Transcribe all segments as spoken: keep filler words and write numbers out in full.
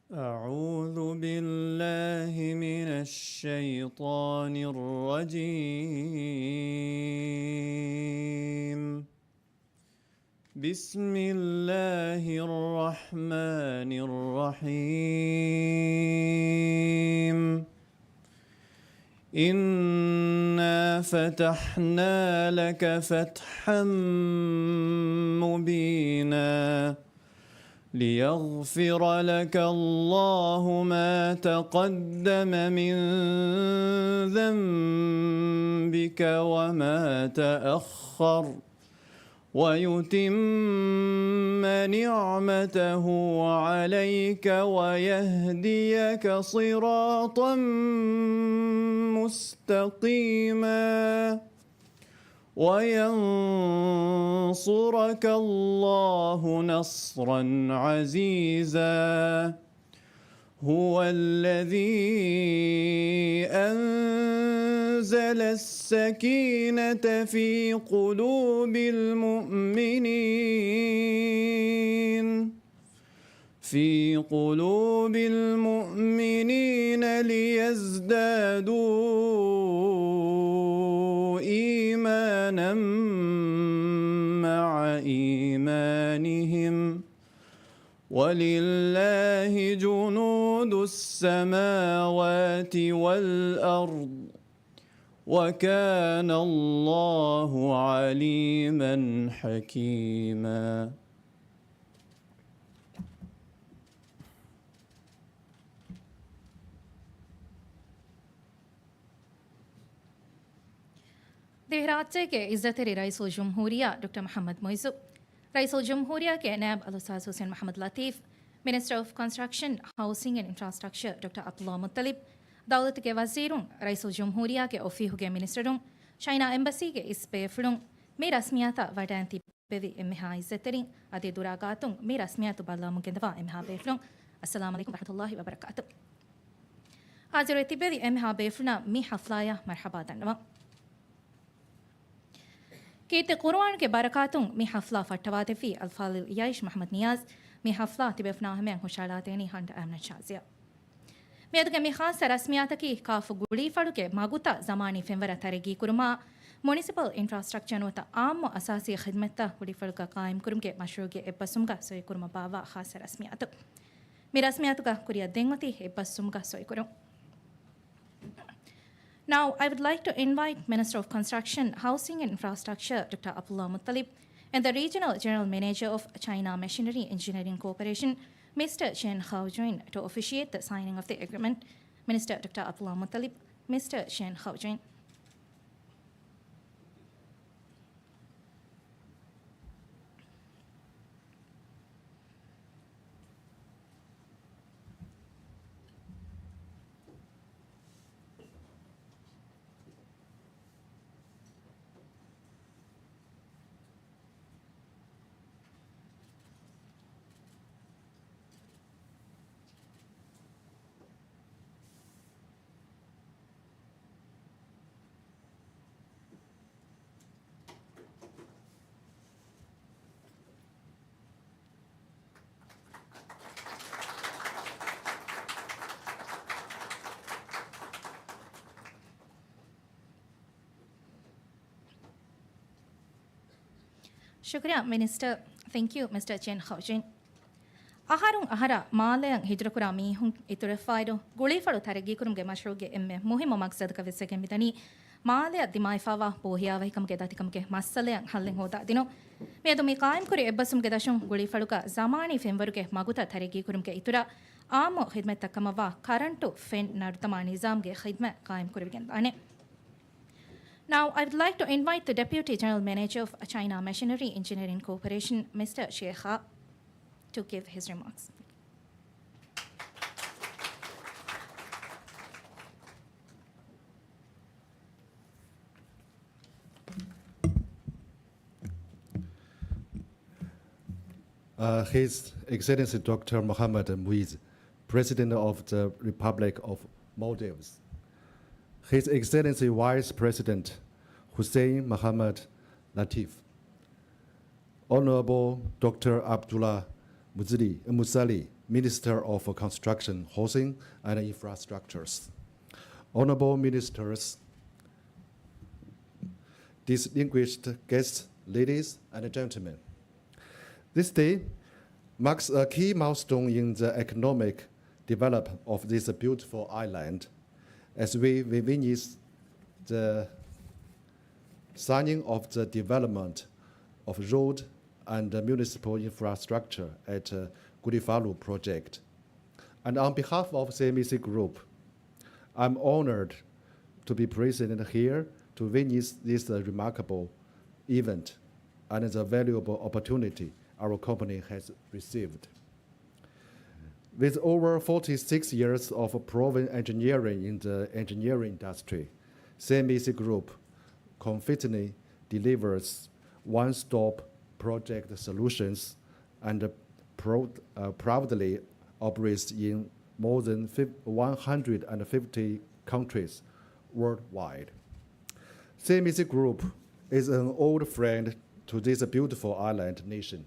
أعوذ بالله من الشيطان الرجيم. بسم الله الرحمن الرحيم. إنا فتحنا لك فتحا مبينا. ليغفر لك الله ما تقدم من ذنبك وما تأخر ويتم نعمته عليك ويهديك صراطا مستقيما. وينصرك الله نصرا عزيزا. هو الذي أنزل السكينة في قلوب المؤمنين في قلوب المؤمنين ليزدادوا إيمانا مع إيمانهم، ولله جنود السماوات والأرض، وكان الله عليما حكيما. ދިވެހިރާއްޖޭގެ އިއްޒަތްތެރި ރައީސުލްޖުމްހޫރިއްޔާ ޑޮކްޓަރ މުޙައްމަދު މުޢިއްޒު، ރައީސުލްޖުމްހޫރިއްޔާގެ ނައިބު އަލްއުސްތާޛު ޙުސައިން މުޙައްމަދު ލަތީފް، މިނިސްޓަރ އޮފް ކޮންސްޓްރަކްޝަން، ހައުސިން އެންޑް އިންފްރާސްޓްރަކްޗަރ ޑޮކްޓަރ ޢަބްދުﷲ މުއްޠަލިބް، ދައުލަތުގެ ވަޒީރުން، ރައީސުލްޖުމްހޫރިއްޔާގެ އޮފީހުގެ މިނިސްޓަރުން، ޗައިނާ އެމްބަސީގެ އިސް ބޭފުޅުން މި ރަސްމިއްޔާތަށް ވަޑައިން ތިއްބެވި އެންމެހާ އިއްޒަތްތެރިން، އަދި ދުރާ ގާތުން މި ރަސްމިއްޔާތު ބައްލަވަމުން ގެންދަވާ އެންމެހާ ބޭފުޅުން، އައްސަލާމު ޢަލައިކުމް ވަރަޙްމަތުﷲ ވަބަރަކާތު. ހާޒިރުވެ ތިއްބެވި އެންމެހާ ބޭފުޅުންނަށް މި ޙަފްލާޔަށް މަރްޙަބާ ދަންނަވަން. ކީރިތި ޤުރުއާންގެ ބަރަކާތުން މި ޙަފްލާ ފައްޓަވާދެއްވި އަލްފާޟިލް އިޔާއިޝް މުޙައްމަދު ނިޔާޒް، މި ޙަފްލާ ތިބޭފުޅުންނާ ހަމަޔަށް ހުށަހަޅާދޭނީ ހަންޑަ އަމްނަ ޝާޒިޔާ. މިއަދުގެ މި ޚާއްޞަ ރަސްމިއްޔާތަކީ ކާފު ގުޅީފަޅުގެ މަގުތައް ޒަމާނީ ފެންވަރަށް ތަރައްގީކުރުމާ، މުނިސިޕަލް އިންފްރާސްޓްރަކްޗަރ ނުވަތަ އާއްމު އަސާސީ ޚިދްމަތްތައް ގުޅީފަޅުގަ ޤާއިމްކުރުމުގެ މަޝްރޫޢުގެ އެއްބަސްވުމުގަ ސޮއިކުރުމަށް ބާއްވާ ޚާއްޞަ ރަސްމިއްޔާތު. މި ރަސްމިއްޔާތުގަ ކުރިއަށް ދޭން އޮތީ އެއްބަސްވުމުގަ ސޮއިކުރުން. Now, I would like to invite Minister of Construction, Housing and Infrastructure, Doctor Abdullah Muttalib, and the Regional General Manager of China Machinery Engineering Corporation, Mister Chen Haojuin, to officiate the signing of the agreement. Minister Doctor Abdullah Muttalib, Mister Chen Haojuin. ޝުކުރިއްޔާ މިނިސްޓަރ. Thank you, Mister Chen Haojuin. އަހަރުން އަހަރާ މާލެއަށް ހިޖުރަކުރާ މީހުން އިތުރުވެފައިރު، ގުޅީފަޅު ތަރައްގީކުރުމުގެ މަޝްރޫޢުގެ އެންމެ މުހިއްމު މަޤްޞަދަކަށް ވެސް ވެގެން މިދަނީ، މާލެއަށް ދިމާވެފައިވާ ބޯހިޔާވަހިކަމުގެ ދަތިކަމުގެ މައްސަލައަށް ހައްލެއް ހޯދާދިނުން. މިއަދު މި ޤާއިމްކުރި އެއްބަސްވުމުގެ ދަށުން ގުޅީފަޅުގަ ޒަމާނީ ފެންވަރުގެ މަގުތައް ތަރައްގީކުރުމުގެ އިތުރަށް، އާއްމު ޚިދްމަތްތައް ކަމަށްވާ ކަރަންޓު، ފެން ނަރުދަމާ ނިޒާމްގެ ޚިދްމަތް ޤާއިމްކުރެވިގެންދާނެ. Now, I would like to invite the Deputy General Manager of China Machinery Engineering Corporation, Mister Xie He, to give his remarks. Uh, His Excellency Doctor Mohammad Muiz, President of the Republic of Maldives. His Excellency Vice President Hussein Mohammad Latif. Honorable Doctor Abdullah Muzili, Musali, Minister of Construction, Housing and Infrastructures. Honorable Ministers, distinguished guests, ladies and gentlemen. This day marks a key milestone in the economic development of this beautiful island as we witness the signing of the development of road and municipal infrastructure at uh, Gulifalu project. And on behalf of C M E C Group, I'm honored to be present here to witness this uh, remarkable event and the valuable opportunity our company has received. With over forty-six years of proven engineering in the engineering industry, C M E C Group confidently delivers one-stop project solutions and pro- uh, proudly operates in more than fif- one hundred fifty countries worldwide. C M E C Group is an old friend to this beautiful island nation.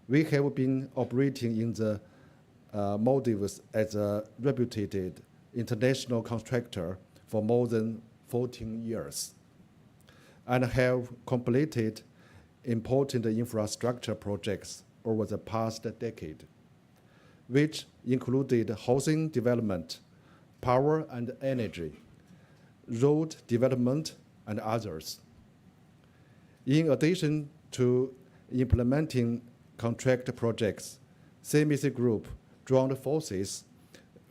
We have been operating in the uh, Maldives as a reputed international contractor for more than fourteen years and have completed important infrastructure projects over the past decade, which included housing development, power and energy, road development, and others. In addition to implementing contract projects, C M E C Group joined forces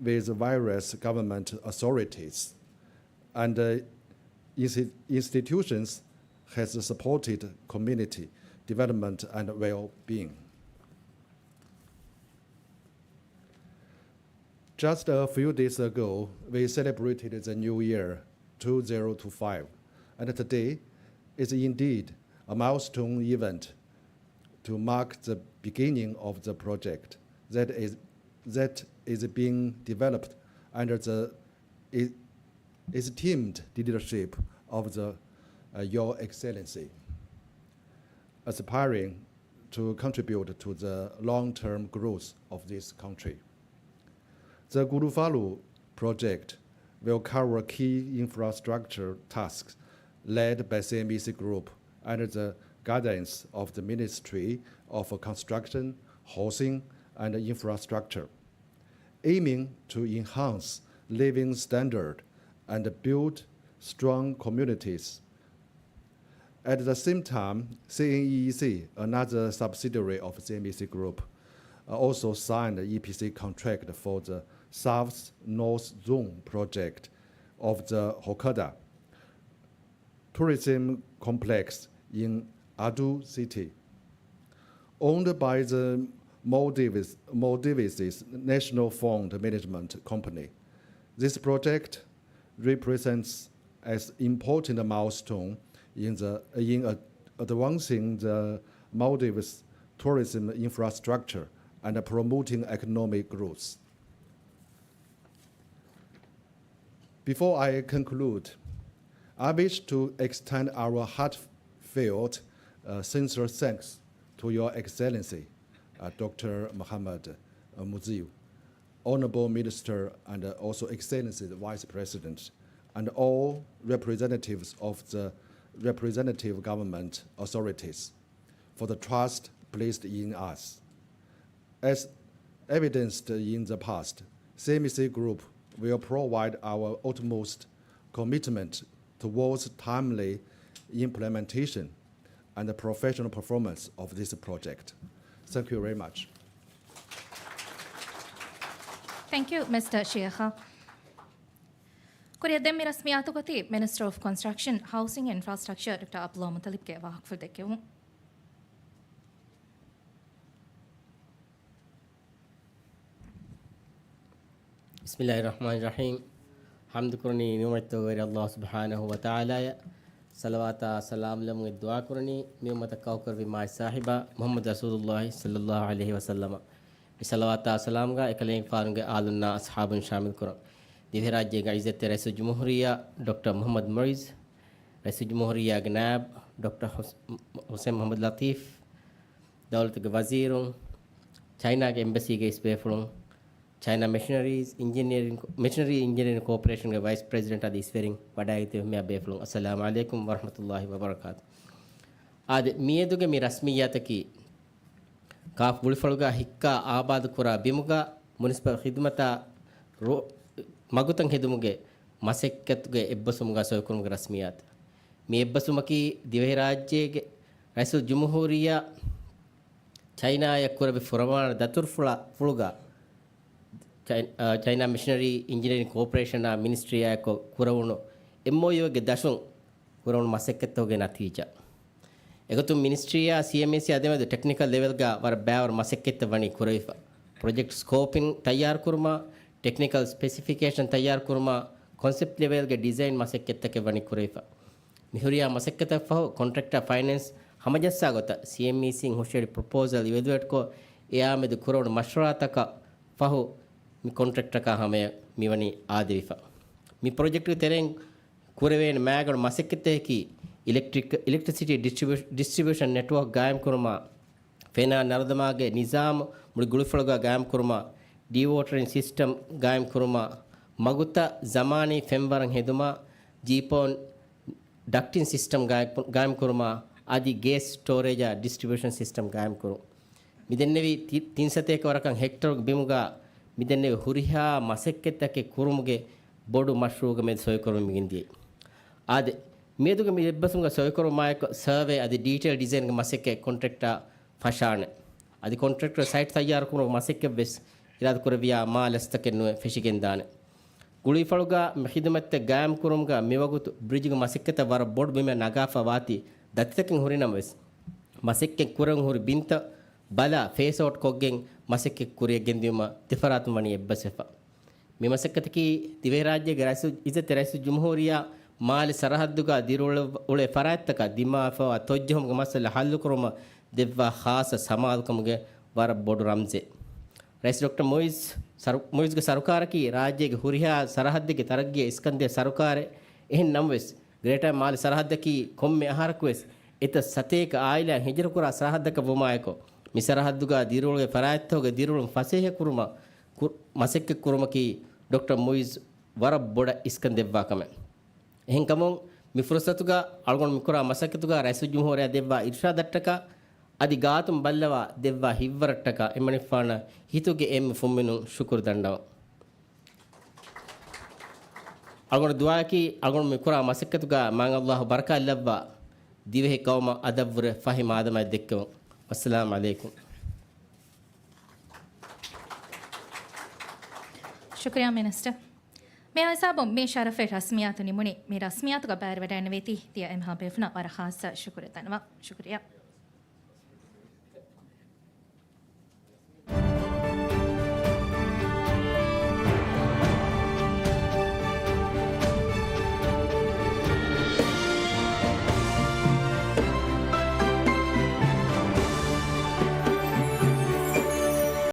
with various government authorities and uh, insti- institutions has supported community development and well-being. Just a few days ago, we celebrated the New Year two zero two five, and today is indeed a milestone event to mark the beginning of the project that is, that is being developed under the e- esteemed leadership of the, uh, Your Excellency, aspiring to contribute to the long-term growth of this country. The Gulifalu project will cover key infrastructure tasks led by C M E C Group under the guidance of the Ministry of Construction, Housing and Infrastructure, aiming to enhance living standard and build strong communities. At the same time, C N E E C, another subsidiary of C M E C Group, uh, also signed the E P C contract for the South North Zone project of the Hokkaida Tourism Complex in Ado City. Owned by the Maldives, Maldives National Fund Management Company, this project represents an important milestone in the, in a- advancing the Maldives tourism infrastructure and promoting economic growth. Before I conclude, I wish to extend our heartfelt, uh, sincere thanks to Your Excellency, uh, Doctor Mohammad, uh, Muizzu, Honorable Minister, and, uh, also Excellency the Vice President, and all representatives of the representative government authorities for the trust placed in us. As evidenced in the past, C M E C Group will provide our utmost commitment towards timely implementation and the professional performance of this project. Thank you very much. Thank you, Mister ޝިޔަޚާ. ކުރިއަށް ދެން މި ރަސްމިއްޔާތުގަ ތި މިނިސްޓަރ އޮފް ކޮންސްޓްރަކްޝަން، ހައުސިން އެންޑް އިންފްރާސްޓްރަކްޗަރ ޑޮކްޓަރ ޢަބްދުﷲ މުތަލިބްގެ ވާހަކަފުޅު ދެއްކެވުން. بسم الله الرحمن الرحيم. ޙަމްދުކުރަނީ މިއުއްމަތްތަކުގެ ވެރި ﷲ ސުބްޙާނަހޫ ވަތަޢާލާއަށް. ޞަލަވާތާ ސަލާމް ލެއްވުމުގެ ދުޢާ ކުރަނީ މިއުއްމަތަށް ކައުކުރެއްވި މާތް ސާހިބާ މުޙައްމަދު ރަސޫލުﷲ ޞައްލަﷲ ޢަލައިހި ވަސައްލަމަށް. މި ޞަލަވާތާ ސަލާމްގަ އެކަލޭގެފާނުގެ އާލުންނާ އަޞްޙާބުން ޝާމިލް ކުރަން. ދިވެހިރާއްޖޭގެ ޢިއްޒަތްތެރި ރައީސުލްޖުމްހޫރިއްޔާ ޑޮކްޓަރ މުޙައްމަދު މުޢިއްޒު، ރައީސުލްޖުމްހޫރިއްޔާގެ ނާއިބު ޑޮކްޓަރ ޙުސް-، ޙުސައިން މުޙައްމަދު ލަޠީފް، ދައުލަތުގެ ވަޒީރުން، ޗައިނާގެ އެމްބަސީގެ އިސް ބޭފުޅުން، ޗައިނާ މެޝިނަރީސް އިންޖިނިއަރިން، މެޝިނަރީ އިންޖިނިއަރިން ކޯޕަރޭޝަންގެ ވައިސް ޕްރެޒިޑެންޓް އަދި އިސްވެރިން ވަޑައިގަތެވި މިއާ ބޭފުޅުން، އައްސަލާމު ޢަލައިކުމް ވަރަޙްމަތުﷲި ވަބަރަކާތު. އާދެ، މިއަދުގެ މި ރަސްމިއްޔާތަކީ، ކާފް ގުޅިފަޅުގަ ހިއްކާ އާބާދުކުރާ ބިމުގަ މުނިސިޕަލް ޚިދުމަތާ ރޯ-، މަގުތައް ހެދުމުގެ މަސައްކަތުގެ އެއްބަސްވުމުގަ ސޮއިކުރުމުގެ ރަސްމިއްޔާތު. މި އެއްބަސްވުމަކީ ދިވެހިރާއްޖޭގެ ރައީސުލްޖުމްހޫރިއްޔާ ޗައިނާއަށް ކުރެއްވި ފުރަމާނަ ދަތުރުފުޅާ-، ފުޅުގަ ޗައި-، އާ، ޗައިނާ މިޝަނަރީ އިންޖިނިއަރިން ކޯޕަރޭޝަނާ މިނިސްޓްރީއާއެކު ކުރެވުނު އެމްއޯޔޫގެ ދަށުން ކުރެވުނު މަސައްކަތްތަކުގެ ނަތީޖާ. އެގޮތުން މިނިސްޓްރީއާ ސީއެމްއީސީ އާ ދެމެދު ޓެކްނިކަލް ލެވެލްގަ ވަރަށް ބައިވަރު މަސައްކަތްތައް ވަނީ ކުރެވިފަ. ޕްރޮޖެކްޓް ސްކޯޕިން ތައްޔާރުކުރުމާ، ޓެކްނިކަލް ސްޕެސިފިކޭޝަން ތައްޔާރުކުރުމާ، ކޮންސެޕްޓް ލެވެލްގެ ޑިޒައިން މަސައްކަތްތަކެއް ވަނީ ކުރެވިފަ. މިހުރިހާ މަސައްކަތަށް ފަހު ކޮންޓްރެކްޓާ ފައިނޭންސް ހަމަޖައްސާ ގޮތަށް ސީއެމްއީސީން ހުށަހެޅި ޕްރޮޕޯސަލް އިވެލުއޭޓްކޮށް، އެއާމެދު ކުރެވުނު މަޝްވަރާތަކަށް ފަހު މި ކޮންޓްރެކްޓަކާ ހަމަޔަށް މިވަނީ އާދެވިފަ. މި ޕްރޮޖެކްޓްގެ ތެރެއިން ކުރެވޭނެ މައިގަނޑު މަސައްކަތްތަކަކީ، އިލެކްޓްރިކް-، އިލެކްޓްރިސިޓީ ޑިސްޓްރިބިއު-، ޑިސްޓްރިބިއުޝަން ނެޓްވޯކް ގާއިމްކުރުމާ، ފެނާ ނަރުދަމާގެ ނިޒާމު މުޅި ގުޅިފުޅުގަ ގާއިމްކުރުމާ، ޑީވޯޓަރިން ސިސްޓަމް ގާއިމްކުރުމާ، މަގުތައް ޒަމާނީ ފެންވަރަށް ހެދުމާ، ޖީޕޯން ޑަކްޓިން ސިސްޓަމް ގާއިމް-، ގާއިމްކުރުމާ، އަދި ގޭސް ސްޓޯރޭޖާ ޑިސްޓްރިބިއުޝަން ސިސްޓަމް ގާއިމްކުރުން. މިދެންނެވި ތި-، ތިން ސަތޭކަ ވަރަކަށް ހެކްޓަރުގެ ބިމުގަ މިދެންނެވި ހުރިހާ މަސައްކަތްތަކެއް ކުރުމުގެ ބޮޑު މަޝްރޫޢުގެ މެދު ސޮއިކުރަމުން މިގެންދިޔައީ. އާދެ، މިއަދުގެ މި އެއްބަސްވުމުގަ ސޮއިކުރުމާއެކު ސަރވޭ އަދި ޑީޓެއިލް ޑިޒައިންގެ މަސައްކަތް ކޮންޓްރެކްޓާ ފަށާނެ. އަދި ކޮންޓްރެކްޓަރ ސައިޓް ތައްޔާރުކުރުމުގެ މަސައްކަތްވެސް އިރާދަކުރެއްވިޔާ މާ ލަސްތަކެއް ނުވެ ފެށިގެންދާނެ. ގުޅީފަޅުގަ މި ޚިދުމަތްތައް ގާއިމްކުރުމުގަ މިވަގުތު ބްރިޖުގެ މަސައްކަތަށް ވަރަށް ބޮޑު ބިމެއް ނަގާފަ ވާތީ ދަތިތަކެއް ހުރިނަމަވެސް، މަސައްކަތް ކުރަން ހުރި ބިންތައް ބަލާ ފޭސް އައުޓް ކޮށްގެން މަސައްކަތް ކުރިއަށް ގެންދިއުމަށް ދެފަރާތުން ވަނީ އެއްބަސްވެފަ. މި މަސައްކަތަކީ ދިވެހިރާއްޖޭގެ ރައީސު-، އިއްޒަތްތެރި ރައީސުލްޖުމްހޫރިއްޔާ މާލެ ސަރަހައްދުގަ ދިރިއުޅެ-، އުޅޭ ފަރާތްތަކަށް ދިމާވެފަވާ ތޮއްޖެހުމުގެ މައްސަލަ ހައްލުކުރުމަށް ދެއްވާ ޚާއްޞަ ސަމާލުކަމުގެ ވަރަށް ބޮޑު ރަމްޒެއް. ރައީސް ޑޮކްޓަރ މުއިއްޒު ސަރު-، މުއިއްޒުގެ ސަރުކާރަކީ ރާއްޖޭގެ ހުރިހާ ސަރަހައްދެއްގެ ތަރައްގީއަށް އިސްކަންދޭ ސަރުކާރެއް. އެހެން ނަމަވެސް، ގްރޭޓާ މާލެ ސަރަހައްދަކީ ކޮންމެ އަހަރަކުވެސް އެތައް ސަތޭކަ އާއިލާ ހިޖުރަކުރާ ސަރަހައްދަކަށް ވުމާއެކު، މި ސަރަހައްދުގަ ދިރިއުޅޭ ފަރާތްތަކުގެ ދިރިއުޅުން ފަސޭހަކުރުމަށް ކު-، މަސައްކަތްކުރުމަކީ ޑޮކްޓަރ މުއިއްޒު ވަރަށް ބޮޑަށް އިސްކަން ދެއްވާ ކަމެއް. އެހެންކަމުން، މި ފުރުސަތުގަ އަޅުގަނޑު މިކުރާ މަސައްކަތުގަ ރައީސުލްޖުމްހޫރިއްޔާ ދެއްވާ އިރުޝާދަށްޓަކާ، އަދި ގާތުން ބައްލަވާ ދެއްވާ ހިތްވަރަށްޓަކާ އެންމެ ފުންމިނުން ޝުކުރު ދަންނަވަން. އަޅުގަނޑު ދުޢާއަކީ، އަޅުގަނޑު މި ކުރާ މަސައްކަތުގަ މާތް ﷲ ބަރަކާތްލައްވާ، ދިވެހި ޤައުމަށް އަދަށްވުރެ ފަހި މާދަމާއެއް ދެއްކެވުން. ވައްސަލާމް ޢަލައިކުމް. ޝުކުރިއްޔާ މިނިސްޓަރ. މި ހިސާބުން މި ޝަރަފެއް ރަސްމިއްޔާތު ނިމުނީ. މި ރަސްމިއްޔާތުގަ ބައިވެރިވެވަޑައިގެންނެވި ތިޔަ އެމްހާ ބޭފުޅުންނަށް ވަރަށް ޚާއްޞަ ޝުކުރެއް ދަންނަވަން. ޝުކުރިއްޔާ.